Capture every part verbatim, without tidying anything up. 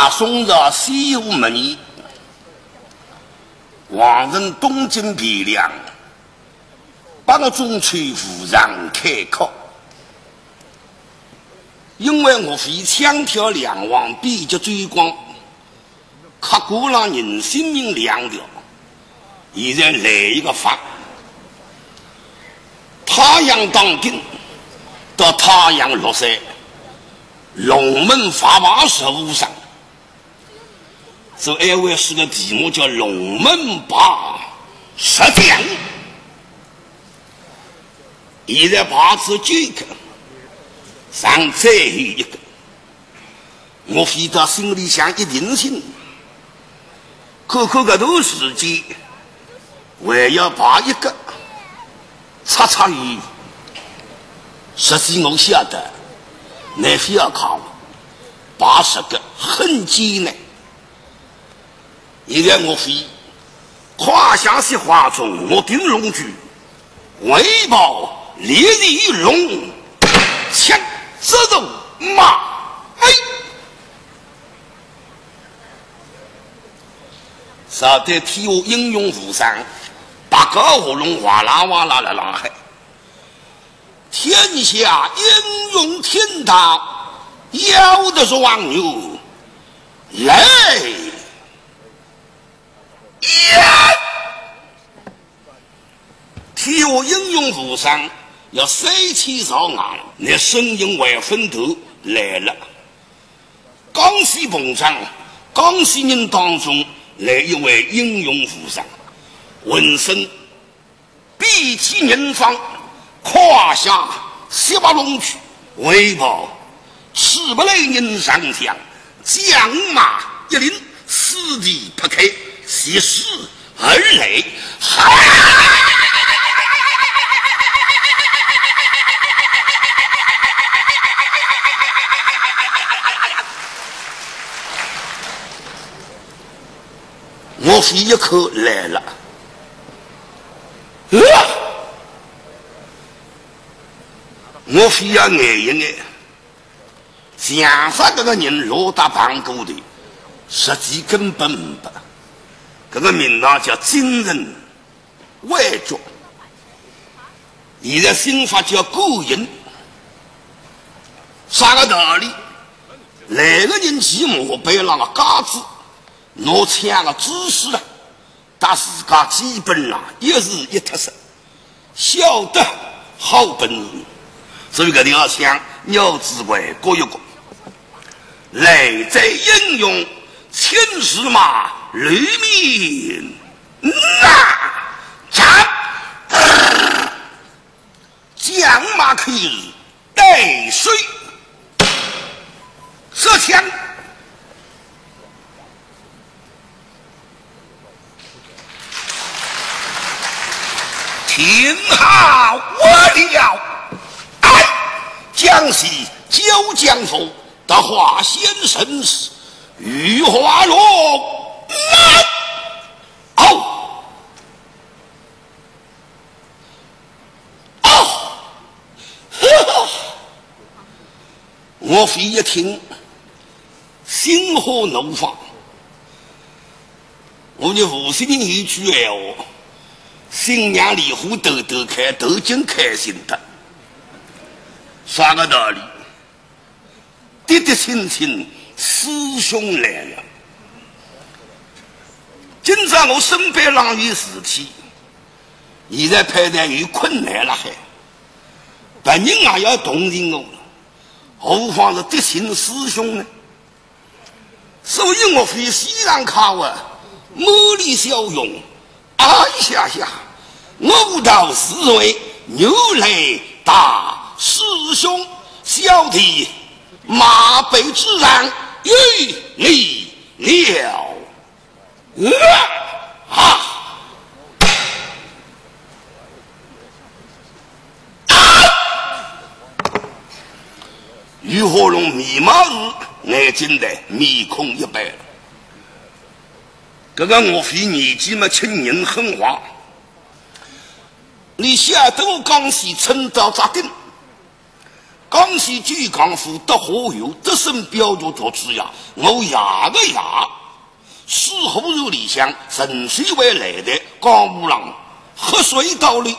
宋朝西湖末年，皇城东京汴梁，八月中秋无常开考。因为岳飞枪挑梁王，笔直追光，客官人性命两条，现在来一个法。太阳当顶，到太阳落山，龙门法牌十五张。 所以我是个题目叫龙门牌十将。现在牌子九个，上最后一个。岳飞倒心里向一定心，看看搿段时间， 还要排一个，差差远。实际我晓得，倷覅讲，排十个很艰难。现在岳飞胯下雪花中，目定龙驹，回报烈日龙，枪指着马，哎！ 朝对天下英雄无双，八个喉咙哇啦哇啦辣辣喊。天下英雄天大，要得是王牛来也！天下英雄无双，要三千上外，那声音还分头来了。 江西膨胀，江西人当中来一位英雄无双，浑身遍体鳞伤，胯下雪白龙驹，回报，起不来人上将，将马一领，四蹄拍开，疾势 而来。岳飞一看来了，啊！岳飞要眼一眼， 像煞搿个人落到旁过头，实际根本呒不。搿个名堂叫精神味觉，现在新法叫感应。啥个道理？来个人骑马背浪个架子，拿枪个姿势啊， 搭自家基本上一式一特色，晓得好本事。所以搿条枪，鸟子外各一个。来者英雄，青骢马，绿面哪吒。 将马开是带水射枪，听好我了。哎，将西交江府，夺华先生是御花龙。哦， 哦，呵呵。岳飞一听，心花怒放。我伲无锡人有句闲话，新娘梨花朵朵开，头顶开心的。啥个道理？ 嫡嫡亲亲，师兄来了。今朝我身背浪有事体，现在派头有困难辣海，别人也要同情我，何况是嫡亲师兄呢？所以岳飞喜上加欢，满脸笑容， 哎呀呀，我道是为原来大师兄，小弟马背之上有礼了。啊！啊！ 御花龙眉毛是眼睛的，面孔一板。搿个岳飞年纪嘛轻，人很滑。俚晓得江西撑到扎根，江西九江府德化县德胜表局作主呀，我爷个爷，四虎县里向陈水会来的江湖浪，黑水道里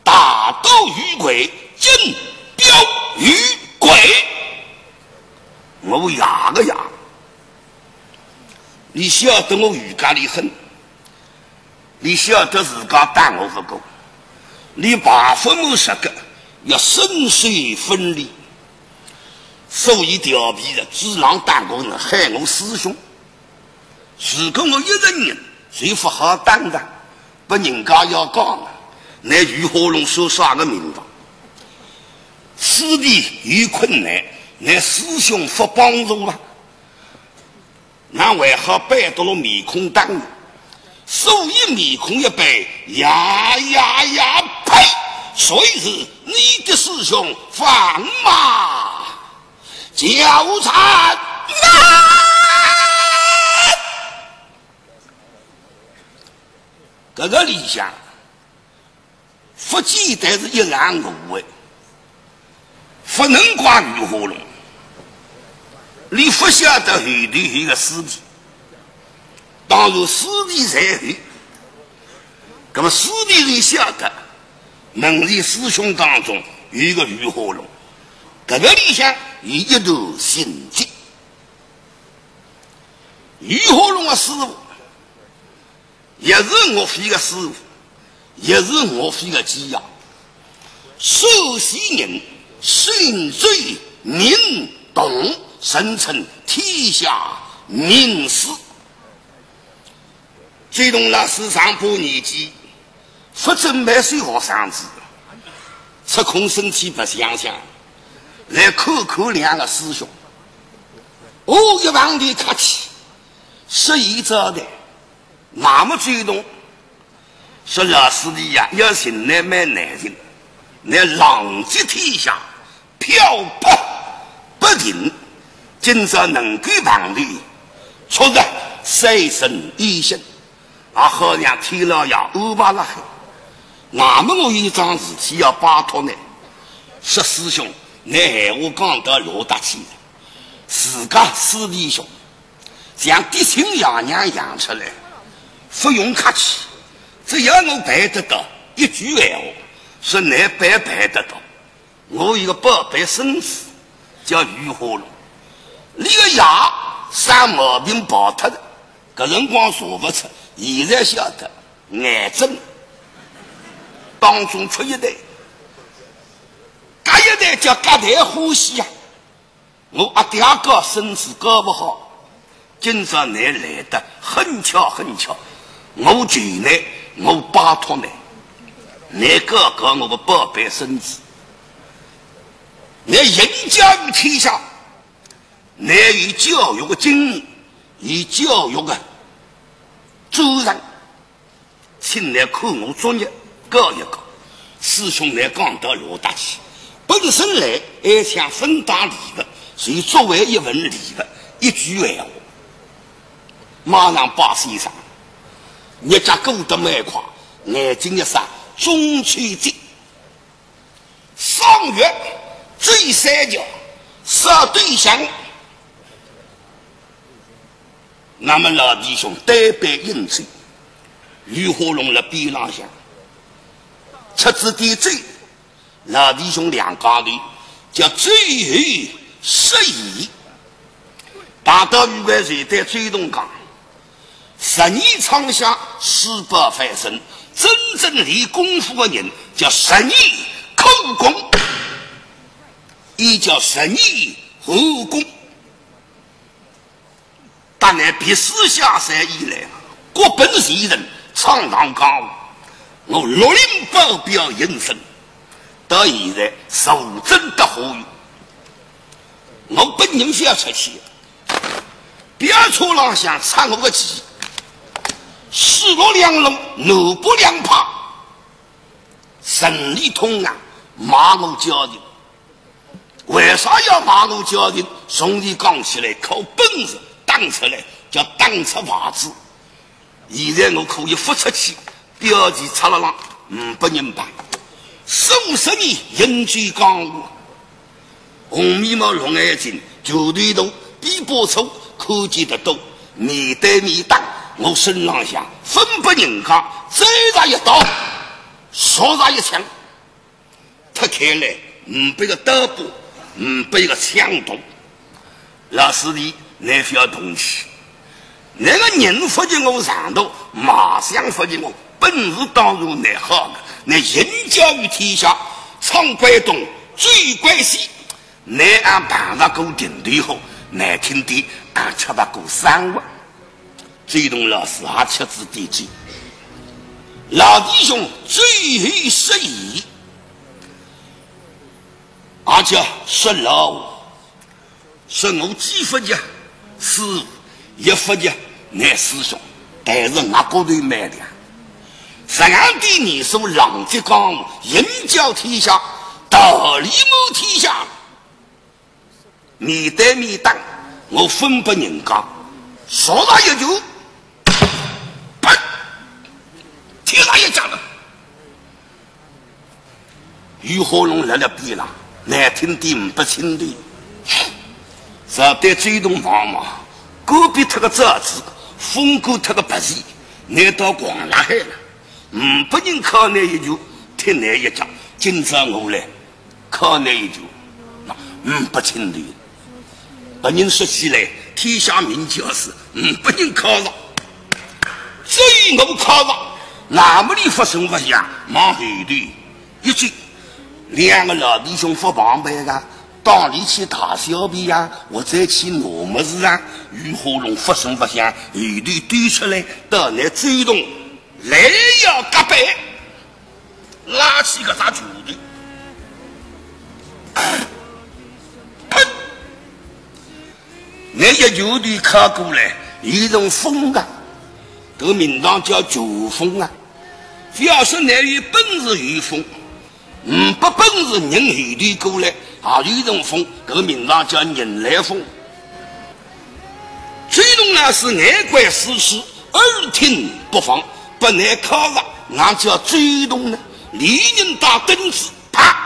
大刀遇鬼，金标遇鬼。我爷个爷，你晓得我爷家里狠，你晓得自家打我勿过，你爸父母十个要生死分离，所以调皮了，只能打我呢，害我师兄。如果我一个人，就勿好打的，拨人家要讲了，那于化龙算啥个名堂？师弟有困难，那师兄勿帮助啊。 那为何摆到了面孔当中？所以面孔一板，呀呀呀，呸！谁是你的师兄放马交战？搿个里向 勿简单是一场误会，勿能怪于化龙。你勿晓得后头有个师弟，当然师弟在后，那么师弟里晓得，门里师兄当中有一个于化龙，搿个里向有一段情节。于化龙的师傅 也是岳飞的师傅，也是岳飞的寄爷。陕西人，姓周名栋，人称天下名师。周栋老师上把年纪，勿准备收学生子，抽空身体白相相，来看看两个师兄。哦，一旁头客气，说一招待。 那么周栋说：“老师弟呀，要寻倷蛮难寻，倷浪迹天下，漂泊不定，今朝能够碰头，确实三生有幸，也好让天老爷安排了海。那么我有桩事体要拜托倷。”说：“师兄，倷闲话讲得落得去，自家师弟兄， 像嫡亲爷娘养出来，勿用客气，只要我办得到，一句闲话，是难办办得到。我有个宝贝孙子，叫于化龙，俚个爷生毛病跑脱了，搿辰光查勿出，现在晓得，癌症当中出一代，隔一代叫隔代欢喜啊。” 我阿爹个孙子搞勿好，今朝倷来得很巧很巧，我求倷，我拜托倷，倷搞搞我个宝贝孙子。倷行教育天下，倷有教育个经验，有教育个责任。 请倷看我作业搞一搞。师兄倷讲得落得去，本身来还想分担礼物，就作为一份礼物，一句闲话。马上拜先生，日脚过得蛮快，眼睛一眨，中秋节，赏月，醉三觉，烧对象。 那么老弟兄单杯饮酒，于化龙辣边浪向吃仔点酒，老弟兄两家头叫酒后失言。大刀遇鬼就对周栋讲，十年窗下书包翻身，真正练功夫的人叫十年苦功，也叫十年后功。 打倷别师下山以来，各奔前程，闯荡江湖，我绿林保镖人生，到现在坐镇德化县。我本人覅出去，覅车浪向插我个旗，四路两路，南北两派，城里通行，骂我家庭。 为啥要骂我家庭？从前讲起来，靠本事打出来，叫打出牌子。现在我可以豁出去，标旗插辣浪，呒不人怕。四五十年行走江湖，红眉毛绿眼睛，拳头大，臂膊粗，看见得多，面对面打，我身浪向分拨人家，再来一刀，少来一枪。 拆开来，呒不一个刀疤，呒不一个枪洞。老师弟，倷覅动气。倷个人勿及我长大，卖相勿及我，本事当然倷好个，倷行脚于天下，唱关东，醉关西，倷也碰着过顶头货，难听点，也吃着过生活。 周同老师也吃仔点酒。老弟兄最后失言，阿姐说老话，说我既勿及师父，也勿及倷师兄，但是我骨头蛮强。实梗点年数浪迹江湖，行脚天下，道理满天下。 面对面打，我分拨人家，少来一拳，砰，踢来一脚了。于化龙辣辣边浪，难听点呒不清头。只对周同望望，干瘪脱个爪子，风干脱个白线，难道狂辣海了？呒不人敲倷一拳，踢倷一脚，今朝我来 敲倷一拳，呒不清头。别人说起来，天下名家是呒不人敲着，只有我敲着，那么俚勿声勿响，往后头一走，两个老弟兄勿防备个，到里去大小便呀，或者去拿物事啊，于化龙勿声勿响，后头退出来，到倷周同来要夹背。 拉起搿只拳头，砰！倷一拳头敲过来，有阵风啊，搿名堂叫拳风啊。覅说倷有本事有风，呒不本事人后头过来，也有阵风，搿名堂叫人来风。 周同老师眼观四处，耳听八方，拨倷敲着，哪叫周同呢？连人带凳子，啪，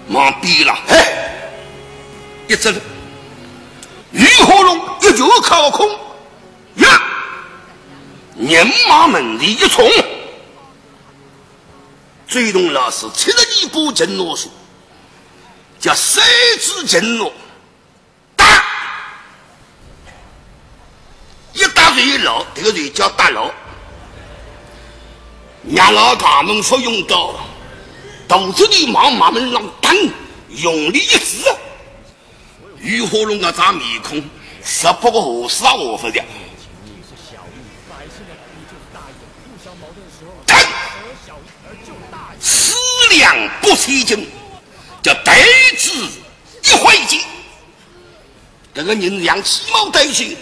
望边浪，嘿，一只了。于化龙一拳敲空，呀，人往门里一冲。周同老师七十二步金罗手，叫三指金罗。 打！一打就牢，迭个就叫打牢。捏牢大门勿用刀，肚子里往马门浪蹬，用力一指，于化龙搿张面孔，十八个胡须也画勿掉。蹬！四两拨千斤，叫弹指一挥间。 搿个人像鸡毛掸去。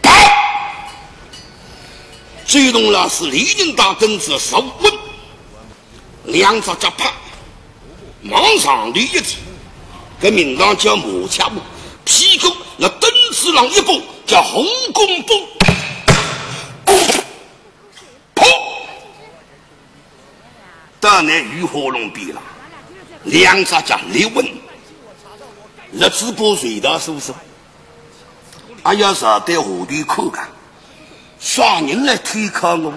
啪！周同老师连人带凳子坐稳，两只脚啪往上头一提，搿名堂叫马脚步，屁股辣凳子浪一蹦，叫洪功步。 砰！到倷于化龙边浪，两只脚立稳，辣嘴巴垂到手上，哎呀，坐对下头看看，啥人来推敲我啊？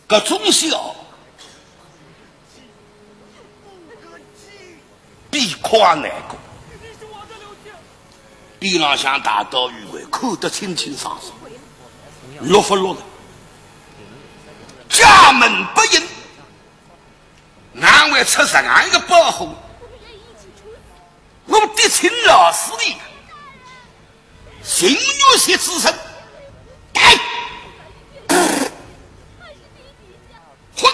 搿种笑，比哭还难过。 边浪向大刀鱼尾看得清清爽爽，落勿落了？家门不幸，哪会出实梗一个包袱？我的亲老师哩，情愿死之身，来！ 混！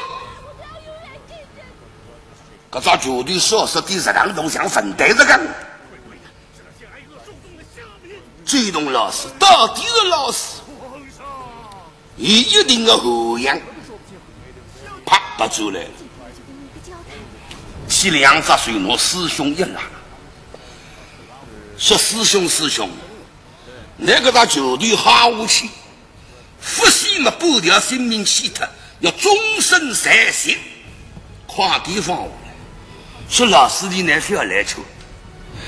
搿只拳头少说点，实梗头像粉袋子梗。周同老师，到底是老师。伊一定个涵养，啪，拔出来了。去两只手拿师兄一拉，说：“师兄，师兄，倷搿搭绝对好下去，勿死嘛，半条性命去脱，要终身受刑。快点放下来。”说：“老师，倷覅来求，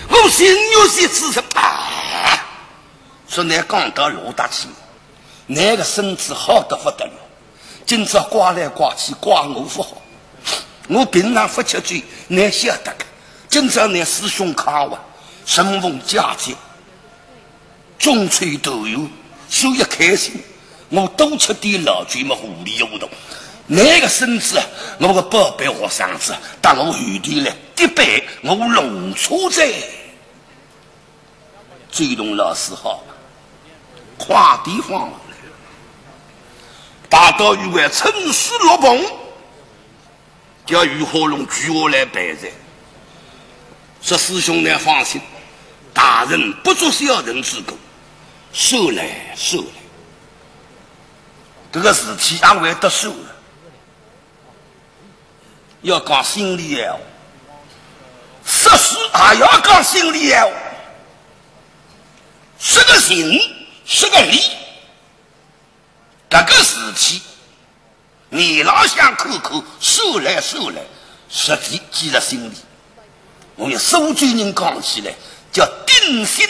我心有些自责啊。”说：“倷讲到哪搭去？ 倷个身子好得勿得了，今朝怪来怪去，怪我勿好。我平常勿吃酒，倷晓得个。今朝倷师兄看我，顺风解酒，中秋团圆，所以开心。我多吃点老酒嘛，糊里糊涂。倷个身子，我个宝贝学生子，搭我后头来，一杯我弄错哉。” 周同老师好，快点放下来。大刀鱼丸趁势落棚，叫于化龙跪下来赔罪。说：“师兄，倷放心，大人不做小人之过，算了，算了。搿个事体阿会得算了。” 要讲心里闲话，说书也要讲心里闲话，说个情，说个理。搿个事体，面浪向看看，算来算来，实际记辣心里。我们苏州人讲起来叫定心。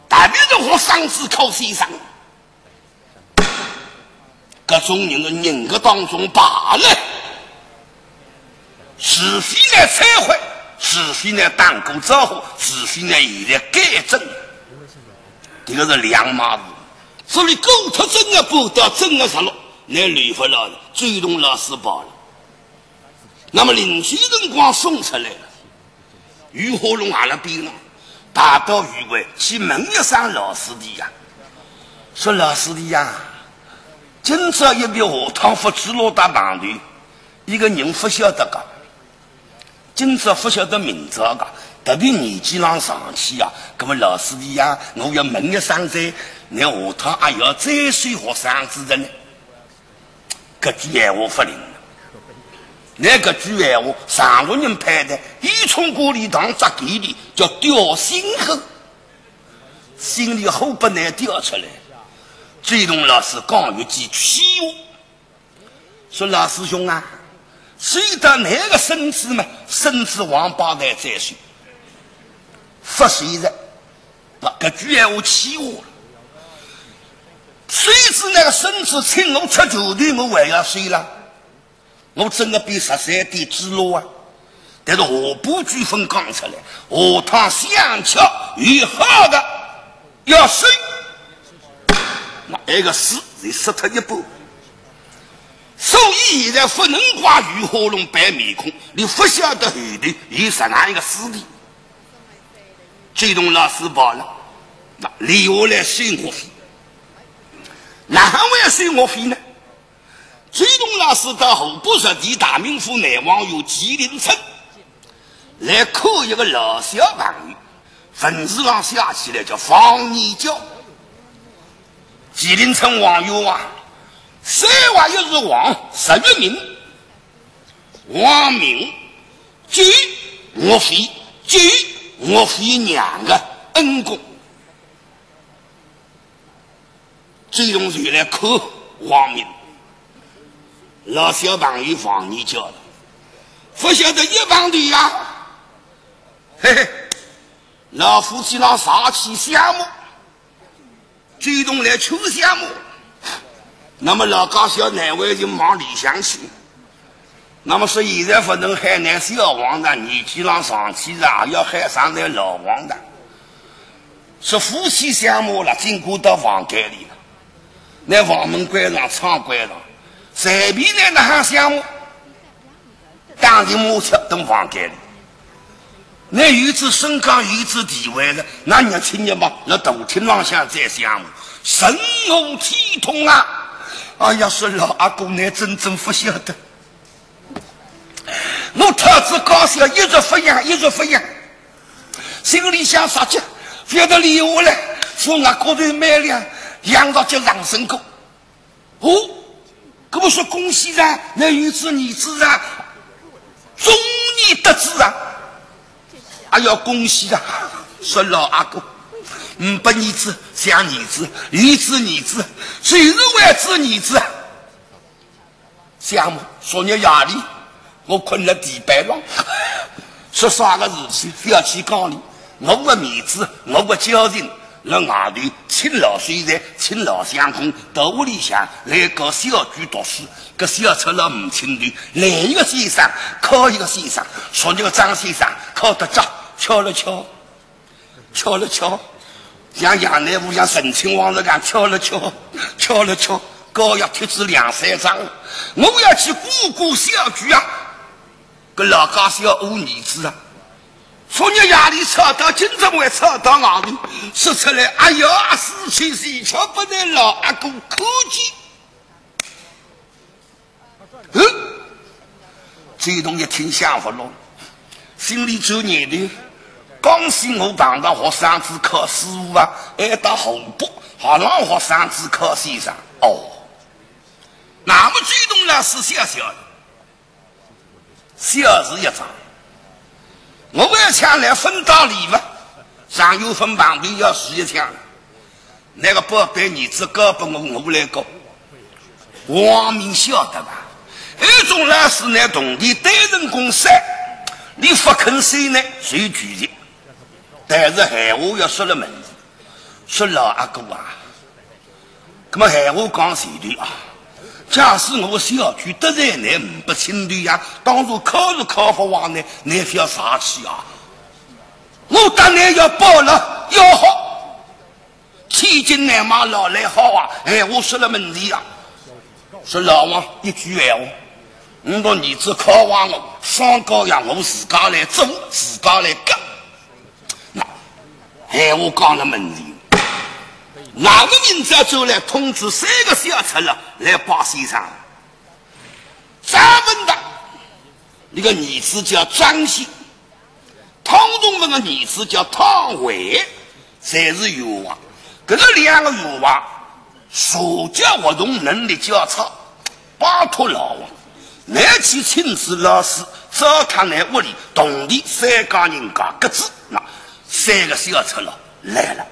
特别是学生子考先生，搿种人个人格当中罢了，除非呢忏悔，除非呢打过招呼，除非呢现在改正，迭个是两码事。所以过脱正月半到正月十六，倷留勿牢了，周同老师罢了。那么临去辰光送出来了。 于化龙也辣边浪，大刀鱼丸去问一声老师弟呀，说：“老师弟呀，今朝一爿下趟勿知哪搭碰头，一个人勿晓得个，今朝勿晓得明朝个，特别年纪浪上去呀，搿么老师弟呀，我要问一声哉，倷下趟阿要再收学生子个呢？” 搿句闲话勿灵了。倷搿句闲话，上路人拍的，伊从过里堂扎给力，叫吊心火，心里火拨倷吊出来。周同老师讲一句气话，说：“老师兄啊，虽得倷个身子嘛，身子王八蛋再说，勿是的。” 那搿句闲话气我了。虽是那个孙子请我吃酒的，我还要睡了。我真的比十三点之路啊。但是下半句分讲出来，下趟相巧有好的要睡。那埃个书就说脱一半。所以现在不能怪于化龙板面孔，你不晓得后头有啥样一个势力。 周同老师跑了，那留下来生活费。哪哼会生活费呢？周同老师到河北实地大名府南望县吉林村来看一个老小朋友，文字上写起来叫黄泥脚。吉林村望县啊，三画一竖黄，十月名，黄名， 周岳飞，周岳飞娘的恩公。周同就来看黄名，老小朋友黄泥脚了，不晓得一碰头呀，嘿嘿，老夫妻俩上去相骂。 周同来求相骂。那么老家小难为情往里向去。那么说现在不能喊倷小王了，年纪浪上去了，要喊声倷老王了。说夫妻相骂了，经过到房间里了，拿房门关上，窗关上，随便倷哪哼相骂， 当然骂出等房间里。倷有仔身价，有仔地位了，那年轻人嘛，辣大厅浪向再相骂，成何体统啊！哎呀，说老阿哥，倷真正不晓得。我讨仔家小，一直不养，一直不养。 心里想啥介，覅得留下来，说我骨头蛮亮，杨大姐上身过。哦，搿么说恭喜啊，倷有仔儿子啊，终于得子啊。哎呀，恭喜啊，说老阿哥，呒不儿子像儿子，有仔儿子，就是为仔儿子啊。 想么，昨日夜里，我困勒地板浪，说啥个事体，覅去讲哩。我个面子，我个交情，勒外头请老秀才，请老相公，到屋里向来教小鬼读书，搿小赤佬呒劲头，来一个先生，考一个先生，昨日个张先生考得着，巧了巧。 巧了巧，像杨乃武、像陈亲王实梗巧了巧，巧了巧，膏药贴仔两三张，我要去过过小鬼啊。搿老家小阿儿子啊，昨日夜里吵到今朝还吵到外头，说出来，哎呀，死去死去，勿能老阿哥看见。 嗯，周同一听想勿落，心里转念头，刚才我碰着学生子考师傅啊，还搭河北，还让学生子考先生。哦，那么周同老师笑笑了，笑是一桩，我还抢来分到礼物，上有分旁边要是一抢。 那个宝贝儿子交拨我，我来教。王明晓得伐？搿种老师呢，铜钿单人工三，倷勿肯收呢，受拒绝。但是闲话要说了门前，说老阿哥啊，搿么闲话讲前头啊，假使我小鬼得罪呢，呒不亲头呀，当初考是考勿坏呢，倷覅生气啊。我当然要报了，要好。 千金难买老来好啊，闲话说了门前啊。说老王一句闲话，倷个儿子考坏我，双高呀，我自家来做，自家来教。那闲话讲了门前，那么明朝转来通知三个小赤佬来拜先生。张文达，搿个儿子叫张鑫， 汤仲文个儿子叫汤伟，侪是员外。搿个两个员外，社交活动能力较差，拜托老王，倷去请示老师，招他来屋里，铜钿三家人家各自。那三个小赤佬来了，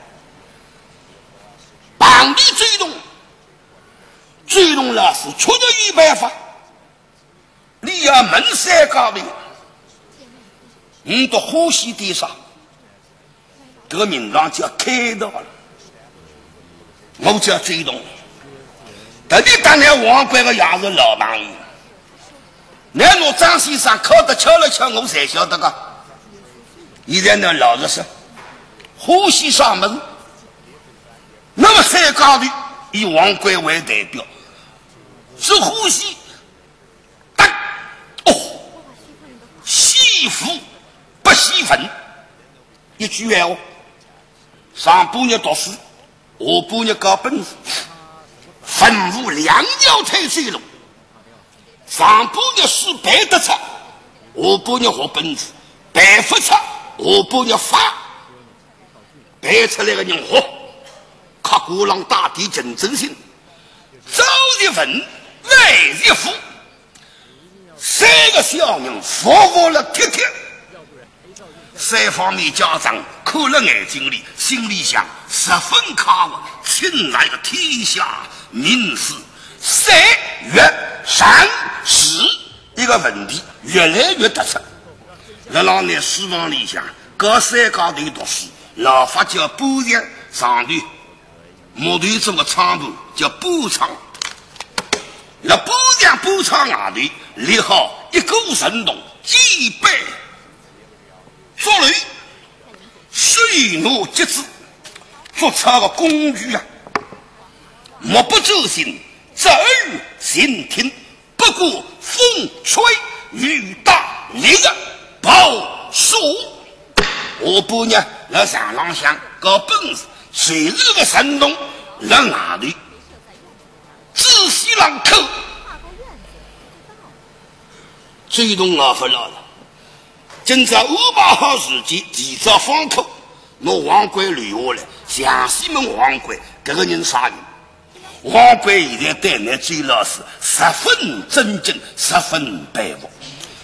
碰头周同，周同老师出得有办法。 倷要问三家头，倷笃欢喜点啥？搿个名堂叫开道了。我叫周同，特别当年王贵个也是老朋友。倷拿张先生考得巧了巧，我侪晓得个。现在呢，老实说，欢喜啥物事？那么三家头以王贵为代表，是欢喜 答：哦，惜富不惜文。一句闲话，上半日读书，下半日搞本事，文武两条腿走路。上半日书背得出，下半日学本事，背勿出，下半日发。 背出来个人，嚯，客官浪带点竞争心，早一文，晚一富。三个小人服服了帖帖，三方面家长看了眼睛里，心里想，十分快活，请来个天下名士。三月上是一个问题，越来越突出。辣辣倷书房里向，搿三家头读书， 老法叫半墙，上头木头做个窗户叫半窗。辣半墙半窗外头立好一个神童，几百竹楼，水陆结子，做出个工具啊，目不转睛，侧耳倾听。 不顾风吹雨打，烈日暴暑。下半日辣床浪向搞本事，随时个神童辣外头仔细浪看。周同老法老了，今朝安排好时间，提早放课，拿王贵留下来，详细问王贵，搿个人啥人？王贵现在对倷周老师十分尊敬，十分佩服。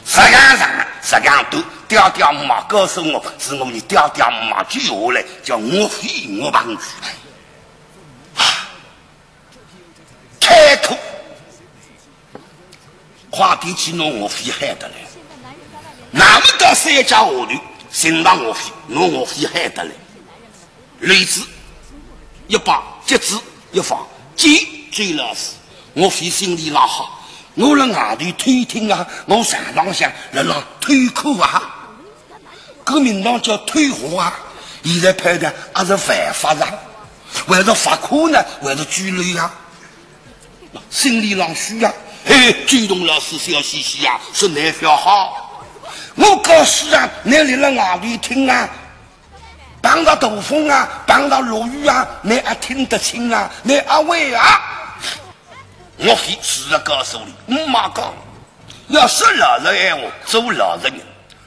实梗长，实梗短，爹爹妈妈告诉我，是我伲爹爹妈妈救下来，叫岳飞岳帮主。 开口，快点去拿岳飞喊得来。那么到山脚下头，寻到岳飞，拿岳飞喊得来。籃子一摆，夹子一放，见周老师，岳飞心里浪好，我辣外头偷听啊，我床浪向辣浪偷看啊。 搿名堂叫偷学啊，现在判断还是犯法啊，还是罚款呢，还是拘留啊？心里浪虚啊，嘿，周同老师笑嘻嘻啊，说倷覅好。我告诉啊，倷立辣外头听啊，碰着大风啊，碰着落雨啊，倷还听得清啊，倷还会啊？岳飞是个告诉你，唔嘛讲，要说老实闲话，做老实人。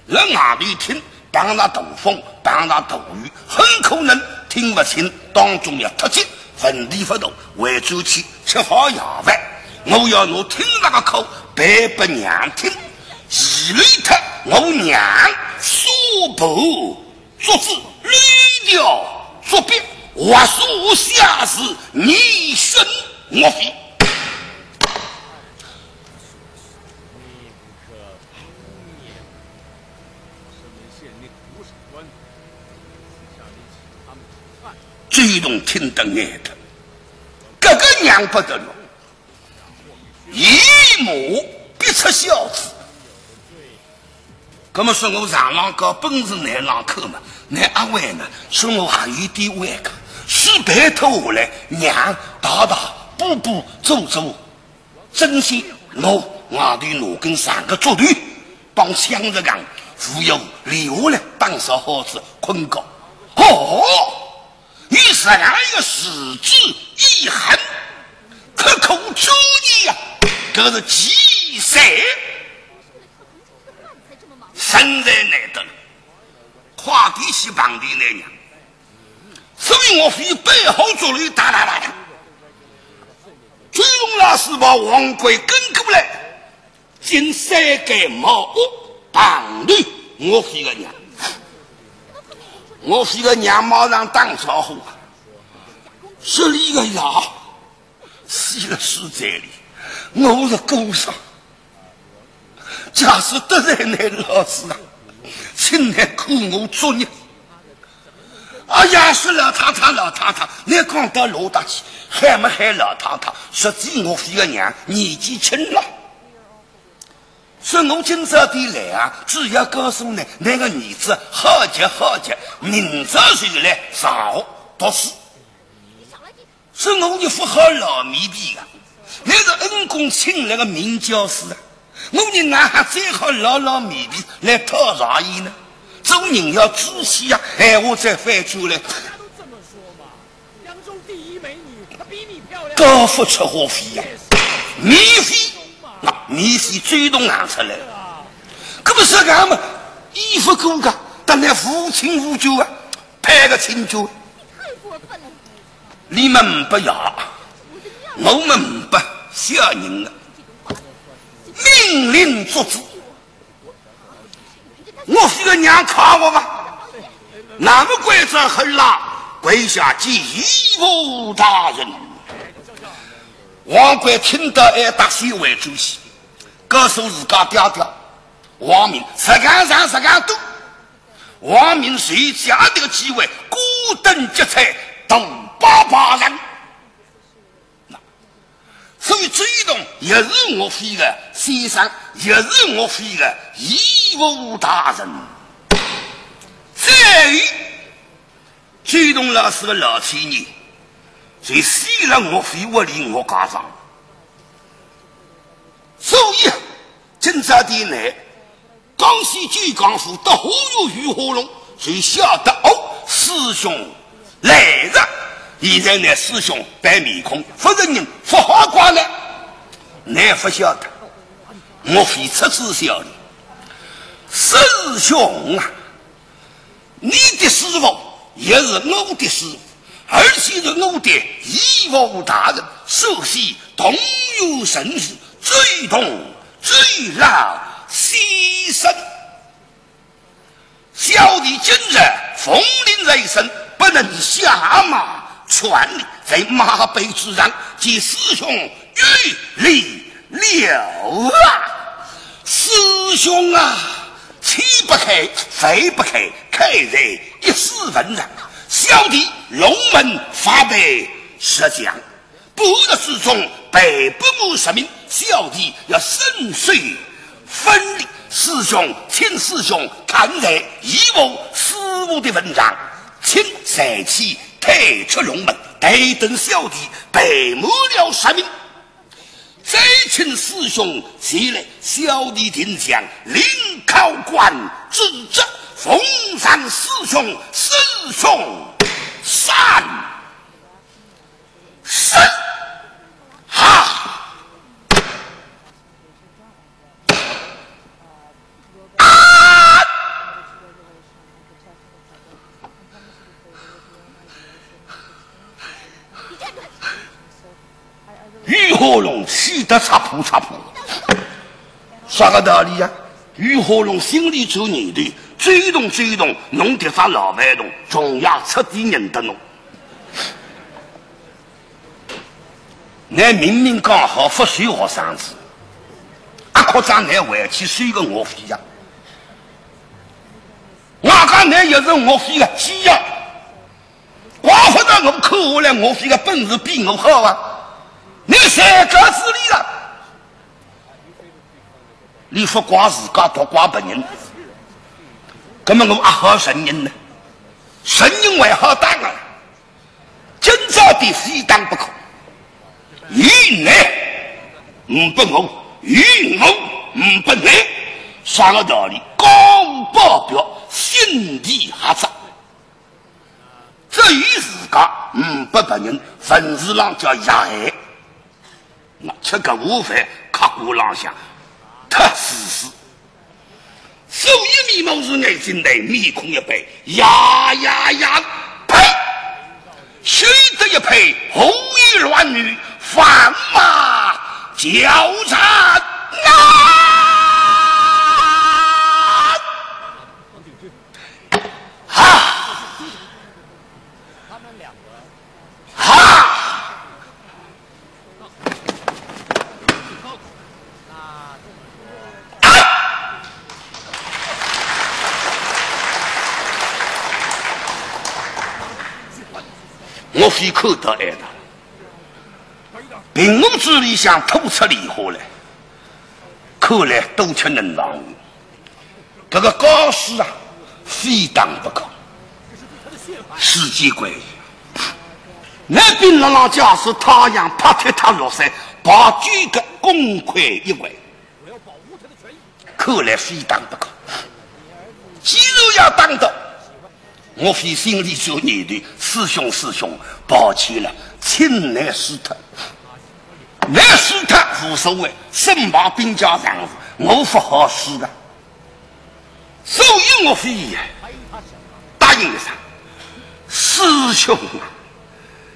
辣外头听，碰着大风，碰着大雨，很可能听勿清，当中要脱节，问题勿大，回转去吃好夜饭，我要拿听着个课背拨娘听，遗漏脱我娘所抱作子，漏条作笔，或所写字，以训岳飞。 周同听得呆脱，搿个娘不得了，一马逼出孝子。搿么说我上浪高，本事倷浪口嘛，倷阿会呢？说我还有点会个，书背脱下来，娘汏汏，补补做做， 真心，我外头拿根长个竹头，帮镶着讲，扶腰立下来，打扫好仔，困觉。哦，有实梗一个持之以恒、刻苦钻研呀，搿是奇才，实在难得了。快点去碰头倷娘。所以岳飞背后竹头哒哒哒哒， 周同老师抱王贵跟过来，进山间茅屋，碰头岳飞个娘。岳飞个娘马上打招呼啊，说：“倷个爷死辣书斋里，我是孤孀。 假使得罪倷老师啊，请倷看我作孽。”“哎呀，是老太太，老太太，倷讲到哪搭去，喊么喊老太太，实际岳飞个娘年纪轻了。”“说我今朝的来啊，主要告诉倷，倷个儿子好极好极，明朝就来上学读书。” 说我也勿好老面皮啊，倷是恩公请来个名教师啊，我伲哪哈再好老老面皮来讨茶叶呢？做人要仔细啊，闲话再翻转来。高不出华飞呀，面飞，那面飞周同行出来了。搿么实梗么，衣服过个，但倷无亲无眷啊，攀个亲眷。 倷么勿要，我么勿小人啊。命令作主，岳飞个娘看我吧。那么关照很啦，跪下见岳父大人。王贵听到哀搭先回转去，告诉自家爹爹，王明，实梗长，实梗短。 王明随借这个机会，高登结彩，大拜拜人。那，所以周同也是岳飞个先生，也是岳飞个义父大人。再有，周同老师个老千年，就死了岳飞屋里岳家庄。所以啊，今朝的呢， 江西九江府到花园御花弄，就晓得哦，师兄来了。现在呢，师兄板面孔，勿认人，勿好怪了。倷勿晓得，岳飞出仔笑哩。师兄啊，你的师傅也是我的师傅，而且是我的义父大人，首席同有神父，最同最老先生。小弟今日奉令在身，不能下马全礼，在马背之上，见师兄有礼了啊！师兄啊，气不开，肺不开，开在一世文人。小弟龙门发配浙江， 不得失中，被不母实名，小弟要身受分离。师兄，请师兄看在义父师父的份上，请随即退出龙门，待等小弟被母了实名，再请师兄前来。小弟定将令考官之职，奉上师兄，师兄三 是。哈！啊！于和龙气得擦扑擦扑。啥个道理呀？于和龙心里做念头，走动走动，弄得啥老饭桶，总要出点人的弄。 倷明明讲好勿收学生子，阿靠张倷回去收个岳飞呀？我讲倷也是岳飞个鸡呀，怪勿得我看下来岳飞个本事比我好啊！倷谁告诉你了？你勿怪自家，倒怪别人。那么我阿好承认呢？承认还好打啊！ 今朝的非打不可。有你唔拨我，有我唔拨你，啥个道理？高屋保表，心地狭窄。只有自家唔拨别人，文字浪叫狭隘。 那吃个午饭，客官浪向，忒自私。手一眯，目珠眼睛内，面孔一板，呀呀呀，呸！休得一派胡言乱语，放马交战啊！ 哈！哈！岳飞看到哀哉，屏幕子里向吐出泪花来，看来多吃能浪。 搿个高师啊，非打不可。世界观，那兵辣浪，假使太阳拍脱他落山，把这个功亏一篑。看来非打不可。既然要打的，岳飞心里就念头，师兄，师兄，抱歉了，请倷输脱。倷输脱无所谓，身旁兵家常事，我勿好输的。 所以岳飞答应一声：“师兄啊，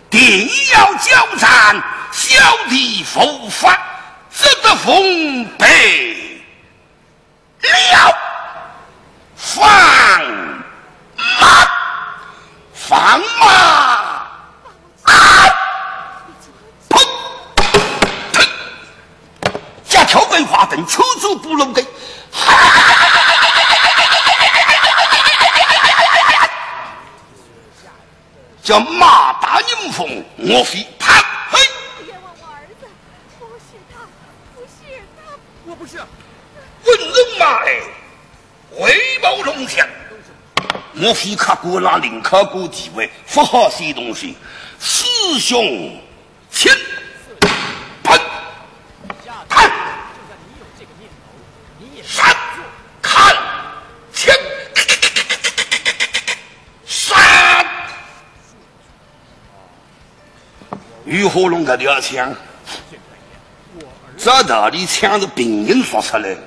定要交战，小弟无法，只得奉陪了。”放马，放马！啊！砰！砰！ 脚跳关花灯，抽出布龙根，叫马踏迎风，岳飞啪，嘿！冤枉我儿子，不许他，不许他！我不是。文人马哎，回报龙将。岳飞客官浪领考官地位，勿好些东西。师兄， 请！砰！看！闪！看！请！闪！于和龙搿条枪，照道理枪是平民发出来的，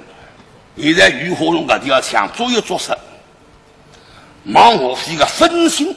现在于和龙搿条枪捉一捉实，望岳飞个分心。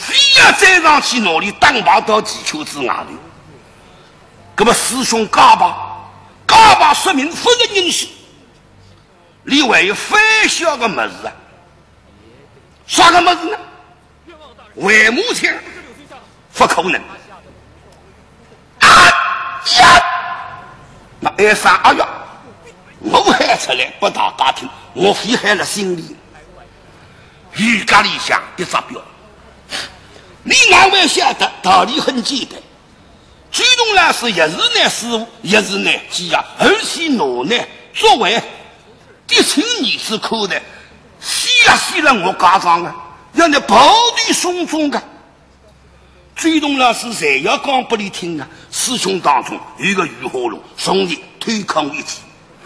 非要追上去拿俚打跑到几圈子外头。那么师兄告白，告白说明勿认识，俚还有反悔个物事啊。啥个物事呢？回马枪，勿可能。啊呀！那哀声哎呀，我喊出来拨大家听，岳飞喊了心里。 鱼缸里向一只表。你哪会晓得？道理很简单。周东老师也是倷师傅，也是倷寄啊，而且拿倷作为嫡亲儿子看待，死也死了我家上啊，要倷抱头送终啊。 周东老师侪要讲拨俚听啊，师兄当中有个于化龙，从前偷看一记，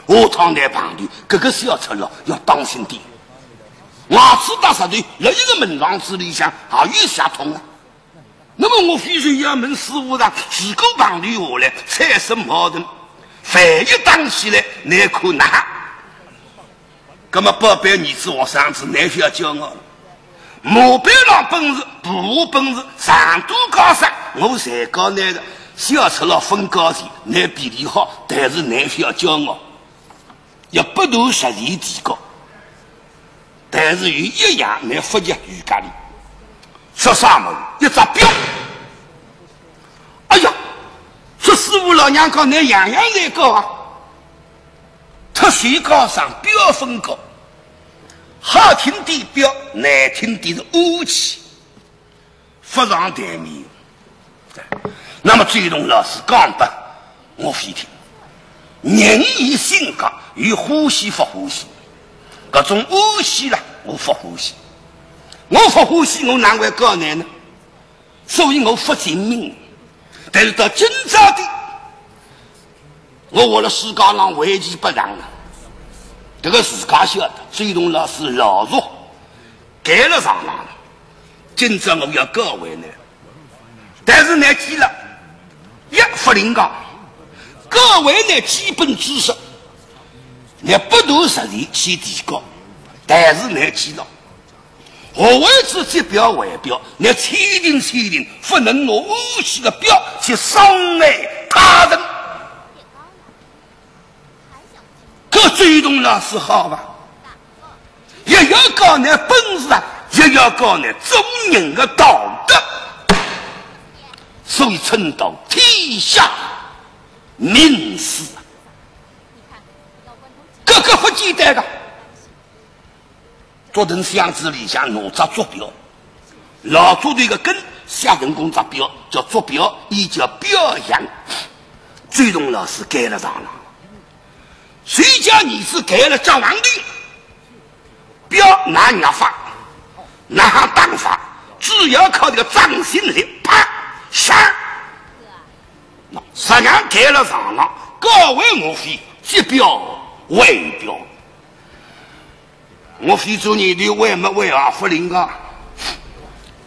下趟倷碰头，搿个小赤佬要当心点。牙齿搭舌头，辣一个门房子里向也有相通啊。那么岳飞就要问师傅上，如果碰头下来，产生矛盾，万一打起来，倷看哪？ 那么宝贝儿子学生子，倷覅教我了。马背浪本事，步下本事，长短高少，我侪教倷个。小赤佬勿高兴，倷比俚好，但是倷覅教我。要不断实践提高。但是有一样，倷勿及于家里。说啥么？一只表。哎呀，说师傅老娘讲，倷样样侪教啊。 脱手高上表勿高，好听点表，难听点是恶气，勿上台面。那么周东老师讲拨岳飞听，人有性格，有欢喜勿欢喜，搿种恶气啦，我勿欢喜，我勿欢喜，我哪会教倷呢？ 所以我勿精明。但是到今朝的，我活辣世界上为其不上了。搿个自家晓得，周东老师老弱，赶了上浪了。今朝我要教会倷，但是倷记牢，一勿灵光，教会倷基本知识，倷不断实践去提高，但是倷记牢， 学会仔接表回表，倷千万千万勿能拿恶气个表去伤害他人。搿周东老师好伐？也要教倷本事啊，也要教倷做人个道德。所以称道天下名士啊，搿个勿简单个。 竹藤箱子里向拿只竹表，老竹头个根写成功只表，叫竹表，也叫表样。周东老师赶了上浪，谁家儿子赶了张皇帝，表哪样法，哪样打法，主要靠这个掌心力，啪，上。实梗赶了上浪，教会岳飞接表回表。 岳飞做念头会没会啊，勿灵个。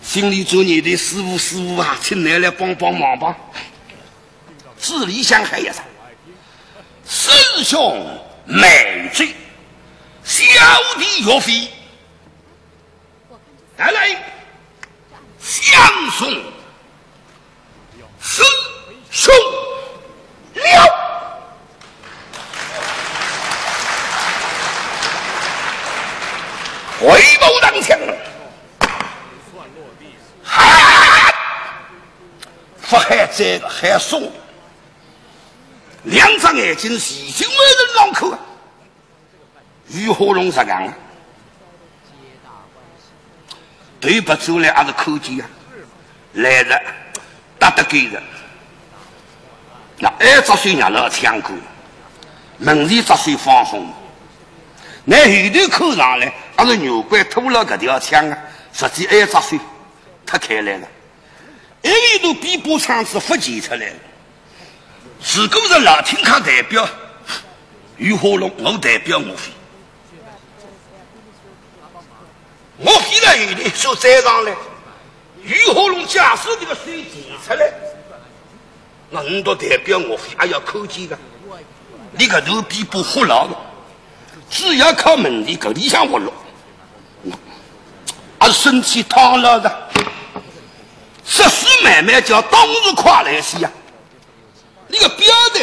心里做念头，师傅师傅啊，请倷来帮帮忙吧。嘴里向喊一声，师兄慢走，小弟岳飞。来来，相送 师兄了。回头望向，喊，勿喊这个，喊送。两只眼睛齐齐望着浪口啊。 于化龙实梗啊，头别转来还是看见啊，来了，搭得够了。那哀只手捏牢枪管，门前只手放松。那后头看上来，还是牛关拖牢搿条枪啊，实际哀只手脱开来了。 一个都比把枪子勿见出来。如果是老听客代表于化龙，我代表岳飞。岳飞辣后头手再上来，于化龙假使这个手提出来，那倷都代表岳飞，还要看见个。倷搿头比把豁牢了，只要靠门前搿里向豁落，还是身体烫牢的。说书慢慢叫当时快来些呀，那个表的，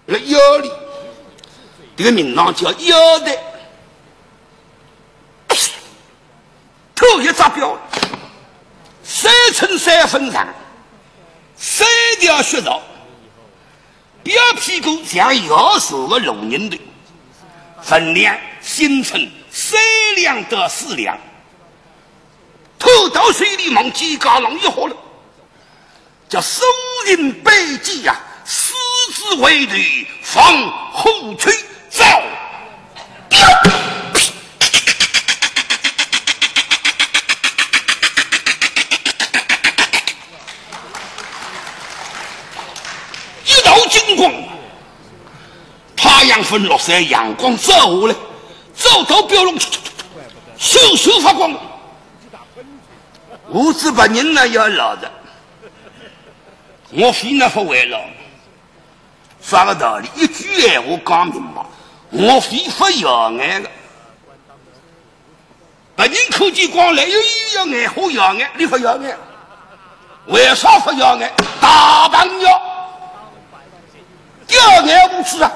那腰里，这个名堂叫腰的，头一只表，三寸三分长，三条血道，表屁股像摇船的龙人头，分量新称三两到四两。 偷到手里望见家郎一喝了，叫手人背脊呀，四肢为头防虎吹招。一道金光，太阳分落山，阳光照下来，照到表浪，閃闪发光。 我是别人呢要老的，岳飞呢不会老。啥个道理？一句闲话讲明白，岳飞不耀眼的。别人看见光来，又要眼花耀眼，你不耀眼，为啥不耀眼？大朋友，耀眼无知啊！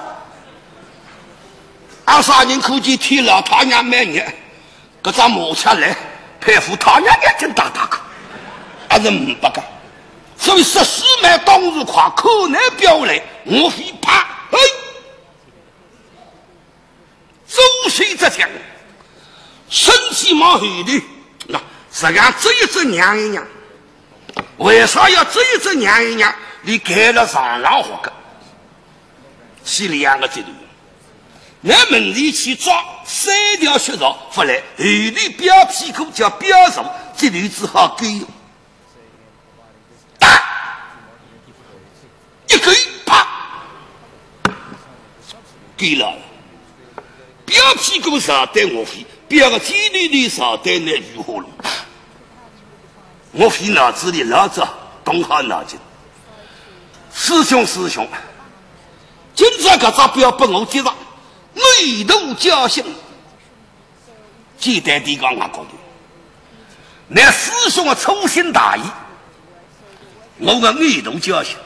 阿啥人看见天老太阳蛮热， 搿只马出来，佩服他娘眼睛大大个，还是五百个。所以说书慢当时快，口难表来，岳飞啪，嘿，周身一僵，身体往后头，那实际上只一只让一让。为啥要只一只让一让？伊盖了床浪活个，是两个节头。 拿门前去抓三条血道勿来，后头表屁股叫表手，节头只好勾。打！一勾，啪！勾牢了。表屁股朝对岳飞，表个尖头头朝对那于化龙。岳飞脑子里老早动好脑筋。师兄，师兄， 今朝搿只表拨我接着，我一度侥幸。简单点讲，我觉得，拿师兄的粗心大意，我个一度侥幸，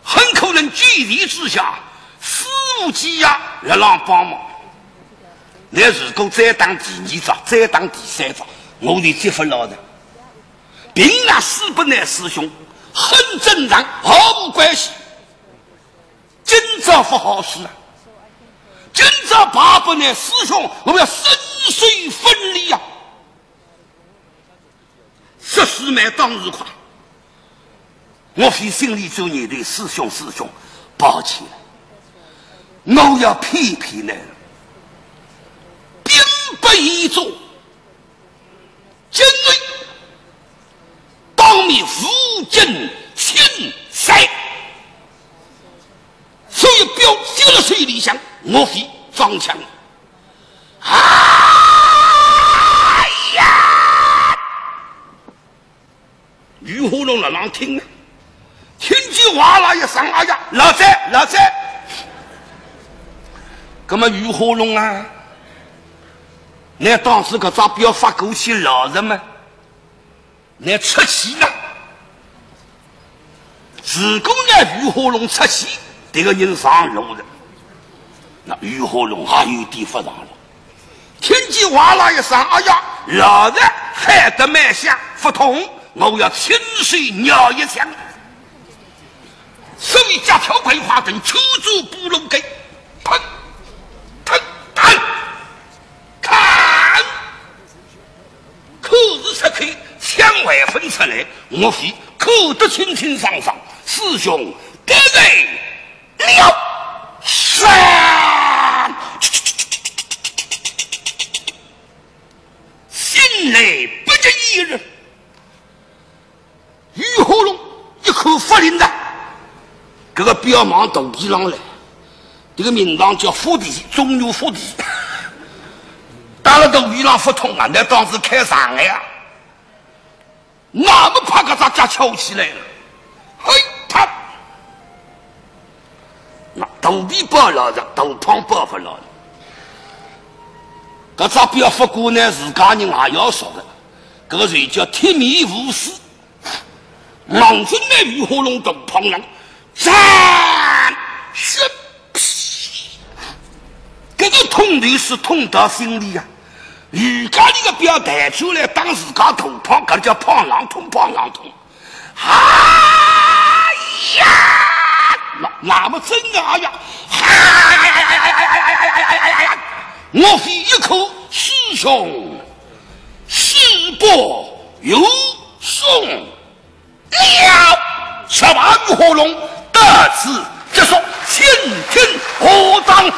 很可能举例之下，师父几呀辣浪帮忙。那如果再打第二只，再打第三只，我就接勿牢的。凭那师伯拿师兄，很正常，毫无关系。 今朝勿好使啊！今朝爸爸拿师兄，我要生死分离呀！说书慢当时快，岳飞心里就念头，师兄，师兄，抱歉，我要骗骗你了。兵不厌诈， 今日当面无证请罪，所以表接了手里向，岳飞装腔。哎呀！于化龙辣浪听啊，听见哇啦一声，哎呀，老贼，老贼！葛么于化龙啊，那当时搿只表发过去老实么？ 那出气呢？如果拿于化龙出气，迭个人上路了。那于化龙还有点勿上路。听见哇啦一声，哎呀，老实喊得蛮响，勿痛，我要亲手咬一枪。所以脚跳快快等，抽住布龙根，砰，砰，砰，看！ 可是此刻枪还朆出来，岳飞看得清清爽爽，师兄得罪了。杀！心内不及一人。 于化龙一看勿灵哉，搿个表望肚皮浪来，迭个名堂叫伏地，中原伏地。打了肚皮浪勿痛啊，那当时开场个呀，那么啪，搿只脚翘起来了，嘿，啪！那肚皮保牢着，肚胖保勿牢了。搿只表勿过呢，自家人也要说的。搿个就叫铁面无私。望准那雨花龙头碰上，斩！是，搿个痛头是痛到心里啊！雨家里个表弹出来打自家头碰，搿叫碰上痛，碰上痛。哎呀！那，那么真的，哎呀，哎呀，岳飞一口师兄，师伯有送了。十万火龙到此结束，请听下章。